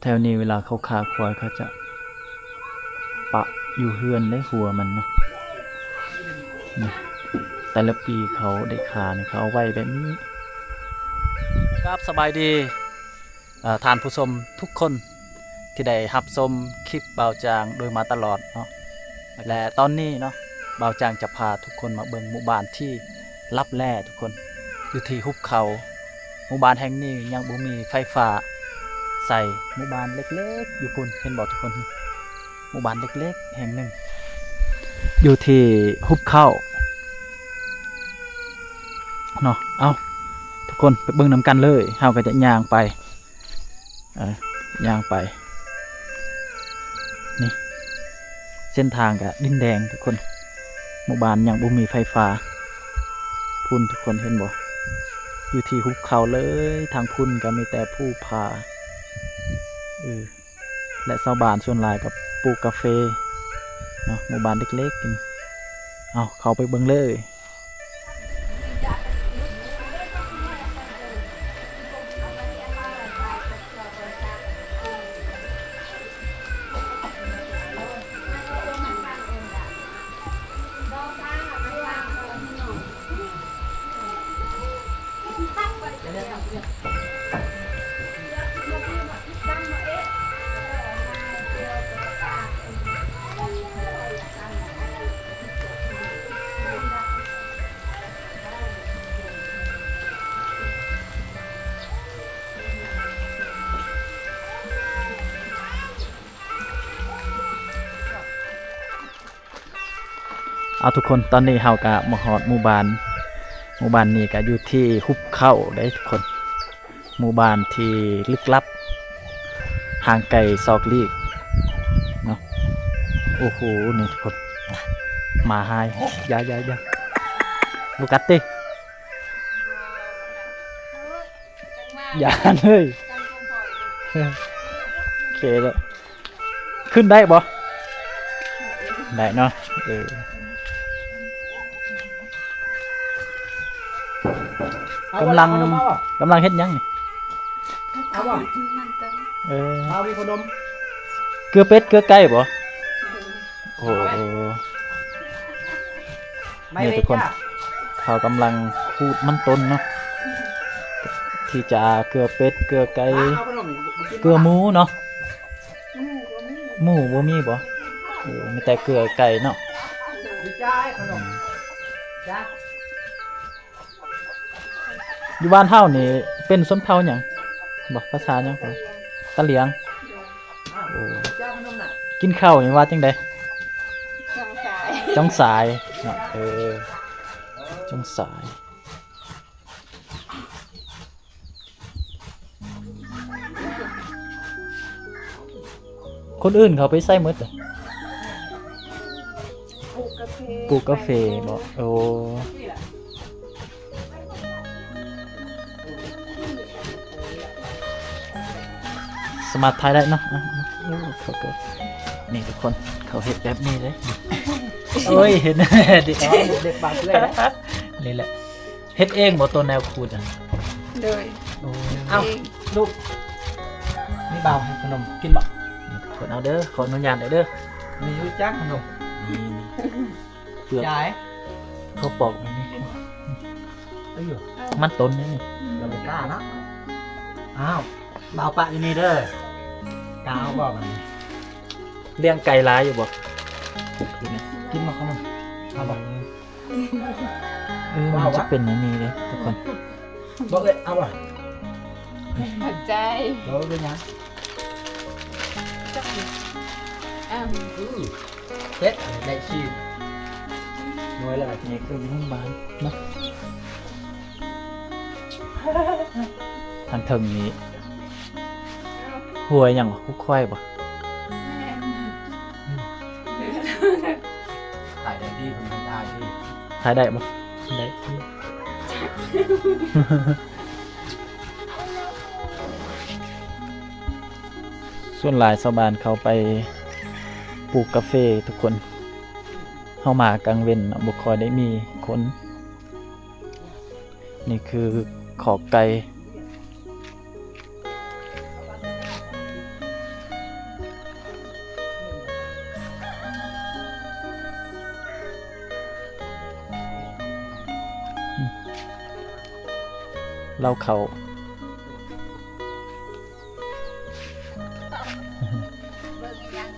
ແຖວນີ້ເວລາເຂົາຂ້າຄວາຍ ເຂົາຈະປະຢູ່ເຮືອນເດ້ ຫົວມັນເນາະ. ນີ້ ແຕ່ລະປີເຂົາໄດ້ຂ້ານີ້ ເຂົາເອົາໄວ້ແບບນີ້. ຄັບ ສະບາຍດີ ເອີ ທ່ານຜູ້ຊົມທຸກຄົນທີ່ໄດ້ຮັບຊົມຄລິບບ່າວຈາງໂດຍມາຕະຫຼອດເນາະ ແລະ ຕອນນີ້ເນາະ ບ່າວຈາງຈະພາທຸກຄົນມາເບິ່ງໝູ່ບ້ານທີ່ລັບແລທຸກຄົນ ຢູ່ທີ່ຫຸບເຂົາ. ໝູ່ບ້ານແຫ່ງນີ້ຍັງບໍ່ມີໄຟຟ້າໃຊ້ ໝູ່ບ້ານເລັກໆຢູ່ພຸ້ນ ເຫັນບໍ່ທຸກຄົນ? ໝູ່ບ້ານເລັກໆແຫ່ງໜຶ່ງ ຢູ່ທີ່ຫຸບເຂົາເນາະ. ເອົ້າ ທຸກຄົນໄປເບິ່ງນຳກັນເລີຍ ເຮົາກໍຈະຍ່າງໄປ ເອີ ຍ່າງໄປ. ນີ້ ເສັ້ນທາງກະດິນແດງທຸກຄົນ ໝູ່ບ້ານຍັງບໍ່ມີໄຟຟ້າ. ພຸ້ນທຸກຄົນເຫັນບໍ່? ຢູ່ທີ່ຫຸບເຂົາເລີຍ ທາງພຸ້ນກໍມີແຕ່ພູຜາ ເອີ ແລະ ຊາວບ້ານສ່ວນຫຼາຍກໍປູກກາເຟເນາະ ໝູ່ບ້ານເລັກໆ. ເອົາ ເຂົ້າໄປເບິ່ງເລີຍ. ເອົາ ທຸກຄົນ ຕອນນີ້ເຮົາກະມາຮອດໝູ່ບ້ານ ໝູ່ບ້ານນີ້ກະຢູ່ທີ່ຫຸບເຂົາເດ້ທຸກຄົນ ໝູ່ບ້ານທີ່ລຶກລັບ ຫ່າງໄກສອກຫຼີກເນາະ. ໂອ້ໂຫ ນີ້ທຸກຄົນ ໝາຮ້າຍ ຢ່າ ຢ່າ ຢ່າ ບໍ່ກັດຕິ ຢ່າເລີຍ ໂອເຄແລ້ວ. ຂຶ້ນໄດ້ບໍ່? ໄດ້ເນາະ ເອີ ກຳລັງ ກຳລັງເຮັດຫຍັງນີ້? ເອົາບໍ່? ເອີ ເອົາມີຂະໜົມ ເກືອເປັດເກືອໄກ່ບໍ່? ໂອ້ ນີ້ທຸກຄົນ ເຂົາກຳລັງຂູດມັນຕົ້ນເນາະ ທີ່ຈະເກືອເປັດເກືອໄກ່ ເກືອໝູເນາະ. ໝູບໍ່ມີບໍ່? ເອີ ມີແຕ່ເກືອໄກ່ເນາະ. ຢູ່ບ້ານເຮົານີ້ເປັນຊົນເຜົ່າຫຍັງບໍ່? ພາສາຫຍັງ? ກະຫຼຽງ. ໂອ້ ກິນເຂົ້ານີ້ວ່າຈັ່ງໃດ? ຈ່ອງສາຍ ເອີ ຈ່ອງສາຍ. ຄົນອື່ນເຂົາໄປໃສໝົດ? ປູກກາເຟ ປູກກາເຟບໍ່? ໂອ້ ສາມາດຖ່າຍໄດ້ເນາະ. ອ່ະ ໂອ້ ເຂົາກໍ ນີ້ທຸກຄົນ ເຂົາເຮັດແບບນີ້ເດ້. ໂອ້ຍ ເຫັນ ເດັກ ເດັກບາດເມື່ອຍ ນີ້ແຫຼະ. ເຮັດເອງບໍ່ ໂຕແນວຂູດຫັ້ນ? ໂດຍ ໂອ້ ເຮັດເອງ. ເອົ້າ ລູກ ນີ້ບ່າວໃຫ້ຂະໜົມກິນບໍ່? ນີ້ ເພິ່ນເອົາເດີ ຂໍອະນຸຍາດເດີ. ນີ້ ຮູ້ຈັກຂະໜົມ ນີ້ ນີ້ ເປືອກ ຈາຍ ເຂົາປອກນີ້ ນີ້ ເອີ ມັນຕົ້ນນີ້ ນີ້ ລະບໍ່ກ້າເນາະ. ອ້າວ ບ່າວປະຢູ່ນີ້ເດີ ກ້າເອົາບໍ່ບາດນີ້? ລ້ຽງໄກ່ຫຼາຍຢູ່ບໍ່? ກິນບໍ່ຂະໜົມ ເອົາບໍ່? ເອີ ມັນຈະເປັນແນວນີ້ເດ້ທຸກຄົນ. ບໍ່ເອີຍ ເອົາບໍ່? ຂອບໃຈ. ບໍ່ເປັນຫຍັງ. ອື ເຮັດໄດ້ຊີມໜ່ວຍແລ້ວ. ນີ້ຄືໂຮງບານເນາະ ທາງເທິງນີ້ ຫົວຫຍັງຫວະ? ຫົວຄວາຍບໍ່? ແມ່ນ. ອືມ ຖ່າຍໄດ້ດີ ເພິ່ນເປັນອ້າຍດີ. ຖ່າຍໄດ້ບໍ່? ໄດ້. ສ່ວນຫຼາຍຊາວບ້ານເຂົາໄປປູກກາເຟທຸກຄົນ. ເຮົາມາກາງເວັນເນາະ ບໍ່ຄ່ອຍໄດ້ມີຄົນ. ນີ້ຄືຄອກໄກ່. ເລົ້າເຂົ້າ. ເບິ່ງອີ່ຫຍັງ?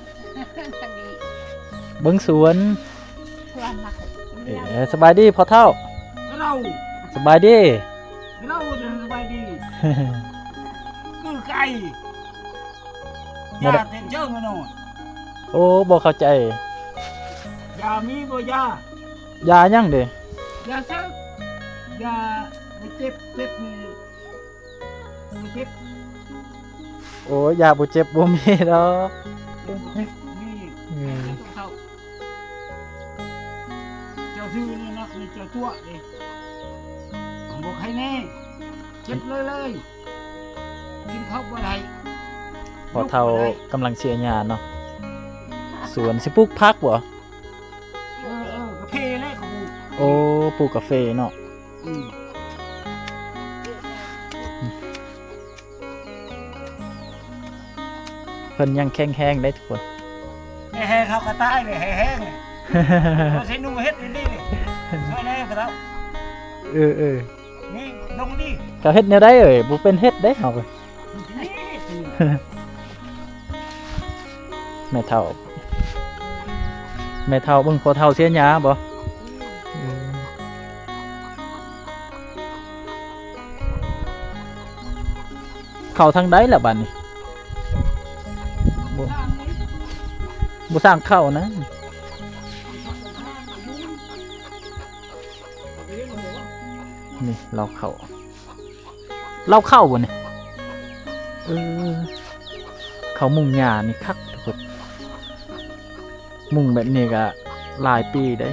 ເບິ່ງສວນ. ເອີ ສະບາຍດີພໍ່ເຖົ້າ. ເຮົາ ສະບາຍດີ. ເຮົາ ສະບາຍດີ. ຄືໄກ່ ຢາເຕັມເຈີມາໂນດ. ໂອ້ ບໍ່ເຂົ້າໃຈ. ຢາມີບໍ່ຢາ? ຢາຫຍັງເດ? ຢາເຊີ ຢາບໍ່ເຈັບ ເຈັບນີ້ ບໍ່ເຈັບ. ໂອ້ ຢາບໍ່ເຈັບບໍ່ມີດອກ. ເອີ ບໍ່ເຈັບມີ. ອືມ ເຈົ້າ ເຈົ້າຊື່ນີ້ນະ ນີ້ເຈົ້າຕົວະເດ້. ບໍ່ໄຄແນ່ ເຈັບເລີຍໆ. ກິນເຂົ້າບໍ່ໄດ້. ພໍ່ເຖົ້າກຳລັງເສຍຫຍ້າເນາະ. ສວນ ຊິປູກຜັກບໍ່? ເອີ ເອີ ກາເຟແຫຼະເຂົາປູກ. ໂອ້ ປູກກາເຟເນາະ. ອືມ ເພິ່ນຍັງແຂງແຮງເດ້ທຸກຄົນ. ແຮງເຮົາກໍຕາຍເລີຍ ແຮງໆ ເຮົາຊິນຸ່ງເຮັດດີໆ ຊ່ວຍແດ່ພໍ່ເຖົ້າ. ເອີ ເອີ. ນີ້ລົງດີ. ເຈົ້າເຮັດແນວໃດເອີຍ? ບໍ່ເປັນເຮັດເດ້ເຮົາ. ແມ່ເຖົ້າ ແມ່ເຖົ້າເບິ່ງພໍ່ເຖົ້າເສຍຫຍ້າບໍ່? ອືມ ເຂົ້າທາງໃດລະບາດນີ້? ບໍ່ ບໍ່ສ້າງເຂົ້ານະ. ນີ້ເລົ້າເຂົ້າ ເລົ້າເຂົ້າບໍ່ນີ້? ເອີ ເຂົ້າມຸງຫຍ້ານີ້ຄັກທຸກຄົນ. ມຸງແບບນີ້ກະຫຼາຍປີເດ້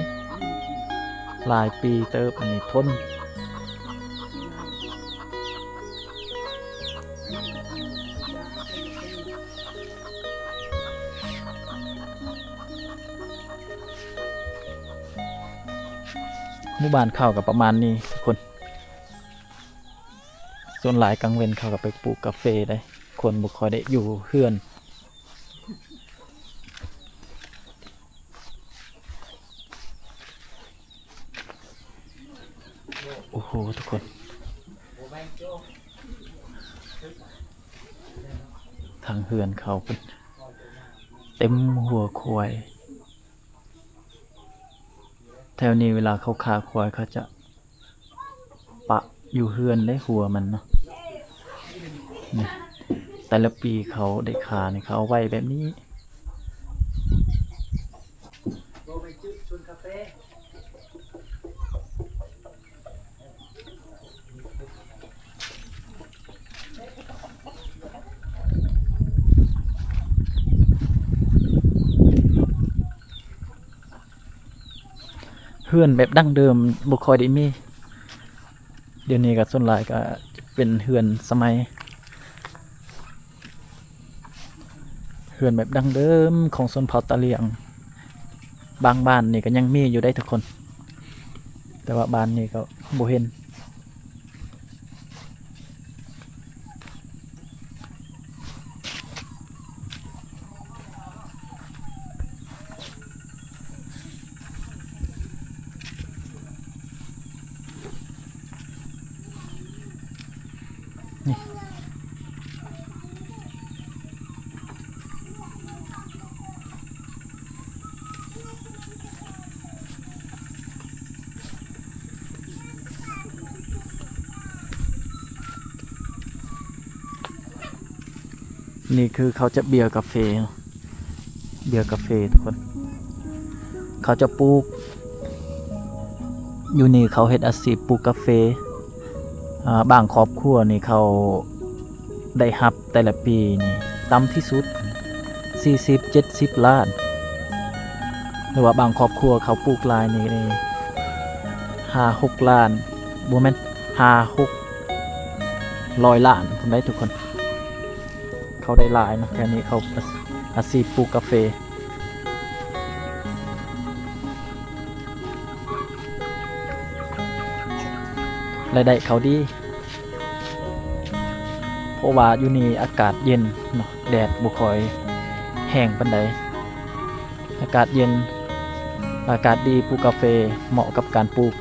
ຫຼາຍປີເຕີບ ອັນນີ້ທົນ. ໝູ່ບ້ານເຂົາກໍປະມານນີ້ທຸກຄົນ. ສ່ວນຫຼາຍກາງເວັນເຂົາກໍໄປປູກກາເຟໄດ໋ ຄົນບໍ່ຄ່ອຍໄດ້ຢູ່ເຮືອນ. ໂອ້ໂຫ ທຸກຄົນ ທາງເຮືອນເຂົາເປັນເຕັມຫົວຄວາຍ. ແຖວນີ້ເວລາເຂົາຂ້າຄວາຍ ເຂົາຈະປະຢູ່ເຮືອນເດ້ ຫົວມັນເນາະ. ນີ້ ແຕ່ລະປີເຂົາໄດ້ຂ້ານີ້ ເຂົາເອົາໄວ້ແບບນີ້. ເຮືອນແບບດັ້ງເດີມບໍ່ຄ່ອຍໄດ້ມີ. ດຽວນີ້ກໍສ່ວນຫຼາຍກໍເປັນເຮືອນສະໄໝ ເຮືອນແບບດັ້ງເດີມຂອງຊົນເຜົ່າຕາຫຼຽງ. ບາງບ້ານນີ້ກໍຍັງມີຢູ່ໄດ໋ທຸກຄົນ ແຕ່ວ່າບ້ານນີ້ກໍບໍ່ເຫັນ. ນີ້ ນີ້ຄືເຂົາຈະເບຍກາເຟ ເບຍກາເຟທຸກຄົນ ເຂົາຈະປູກ ຢູ່ນີ້ເຂົາເຮັດອາຊີບປູກກາເຟ. ອາ ບາງຄອບຄົວນີ້ເຂົາໄດ້ຮັບແຕ່ລະປີນີ້ຕ່ຳທີ່ສຸດສີ່ສິບ ເຈັດສິບລ້ານ ຫຼືວ່າບາງຄອບຄົວເຂົາປູກຫຼາຍນີ້ ຫ້າຫົກລ້ານ ບໍ່ແມ່ນ ຫ້າຫົກຮ້ອຍລ້ານພຸ້ນໃດ໋ທຸກຄົນ. ເຂົາໄດ້ຫຼາຍເນາະ ແຖວນີ້ເຂົາອາ ອາຊີບປູກກາເຟ ລາຍໄດ້ເຂົາດີ ເພາະວ່າຢູ່ນີ້ອາກາດເຢັນເນາະ ແດດບໍ່ຄ່ອຍແຮງປານໃດ ອາກາດເຢັນ ອາກາດດີ ປູກກາເຟ ເໝາະກັບການປູກ.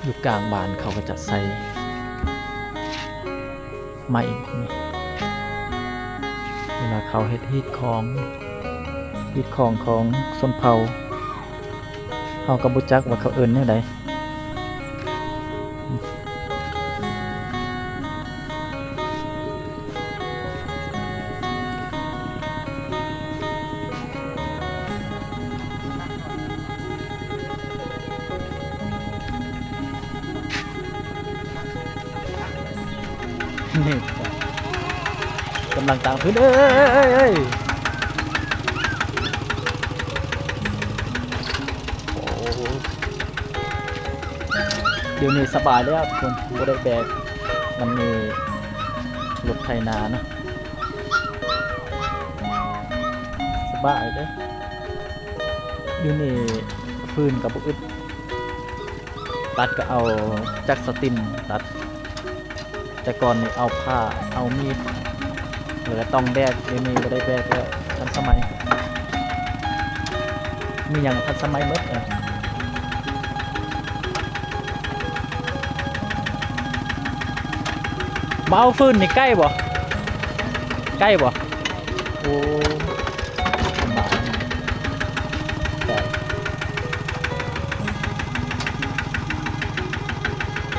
ຢູ່ກາງບ້ານເຂົາກໍຈະໃສ່ໄມ້ນີ້ ເວລາເຂົາເຮັດຮີດຄອງ ຮີດຄອງຂອງຊົນເຜົ່າ ເຮົາກໍບໍ່ຈັກວ່າເຂົາເອີ້ນແນວໃດ. ນີ້ ກຳລັງຕາງຂຶ້ນ ເອີຍ ເອີຍ ເອີຍ ເອີຍ ໂອ້ ດຽວນີ້ສະບາຍແລ້ວທຸກຄົນ ບໍ່ໄດ້ແບກ ມັນມີລົດໄຖນາເນາະ ສະບາຍເດ້. ຢູ່ນີ້ຟືນກໍບໍ່ອຶດ ຕັດກໍເອົາຈັກສະຕິນຕັດ ແຕ່ກ່ອນນີ້ເອົາພ້າ ເອົາມີດ ແລ້ວກໍຕ້ອງແບກ ດຽວນີ້ບໍ່ໄດ້ແບກແລ້ວ ທັນສະໄໝ ມີຫຍັງທັນສະໄໝໝົດ. ເອີ ມາເອົາຟືນນີ້ໃກ້ບໍ່? ໃກ້ບໍ່? ໂອ້ ສະບາຍ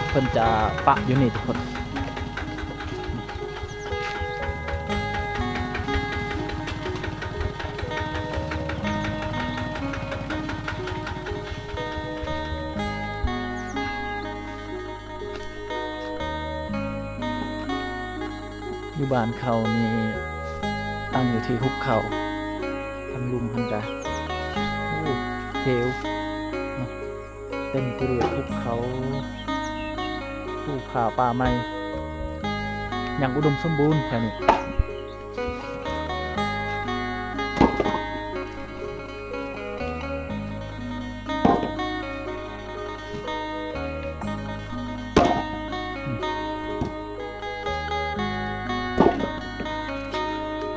ເພິ່ນຈະປະຢູ່ນີ້ທຸກຄົນ. ຢູ່ບ້ານເຂົານີ້ຕັ້ງຢູ່ທີ່ຫຸບເຂົາ ທາງລຸ່ມຫັ້ນກະ ໂອ້ ເຂວເນາະ ເຕັມໄປດ້ວຍຫຸບເຂົາ ພູຜາປ່າໄມ້ ຍັງອຸດົມສົມບູນແຖວນີ້.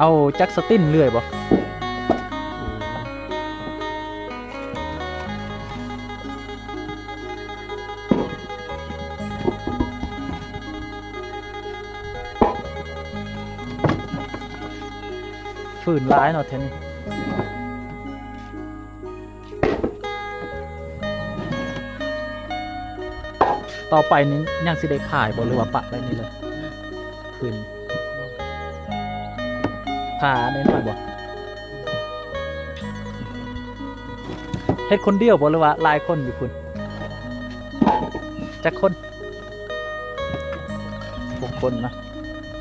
ເອົາຈັກສະຕິນເລື່ອຍບໍ່? ຟືນຫຼາຍເນາະແຖວນີ້. ຕໍ່ໄປນີ້ຍັງຊິໄດ້ຂາຍບໍ່ ຫຼືວ່າປະໄວ້ນີ້ເລີຍ? ຟືນ ຜ່ານ້ອຍໆບໍ່? ເຮັດຄົນດຽວບໍ່ ຫຼືວ່າຫຼາຍຄົນຢູ່ພຸ້ນ? ຈັກຄົນ? ຫົກຄົນນະ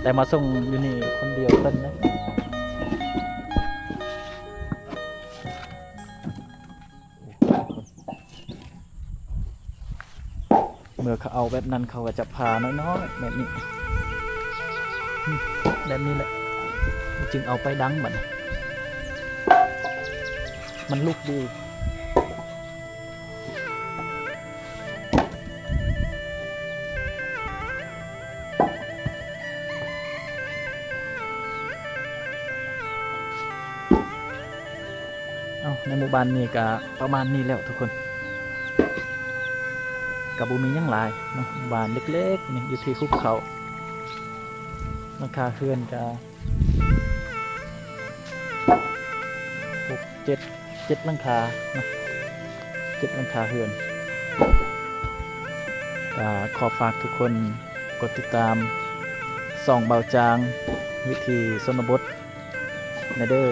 ແຕ່ມາສົ່ງຢູ່ນີ້ຄົນດຽວເພິ່ນນະ. ເມື່ອເຂົາເອົາແບບນັ້ນ ເຂົາກໍຈະຜ່ານ້ອຍໆແບບນີ້ ແບບນີ້ແຫຼະ ຈຶ່ງເອົາໄປດັງບັດນີ້ ມັນລຸກດີ. ເອົ້າ ໃນໝູ່ບ້ານນີ້ກະປະມານນີ້ແລ້ວທຸກຄົນ ກະບໍ່ມີຫຍັງຫຼາຍເນາະ ໝູ່ບ້ານເລັກໆນີ້ ຢູ່ທີ່ຫຸບເຂົາ ຫຼັງຄາເຮືອນກະ ຫົກ ເຈັດ ເຈັດຫຼັງຄາເນາະ ເຈັດຫຼັງຄາເຮືອນ. ກໍຂໍຝາກທຸກຄົນກົດຕິດຕາມຊ່ອງບ່າວຈາງ ວິຖີຊົນນະບົດ ແນ່ເດີ້.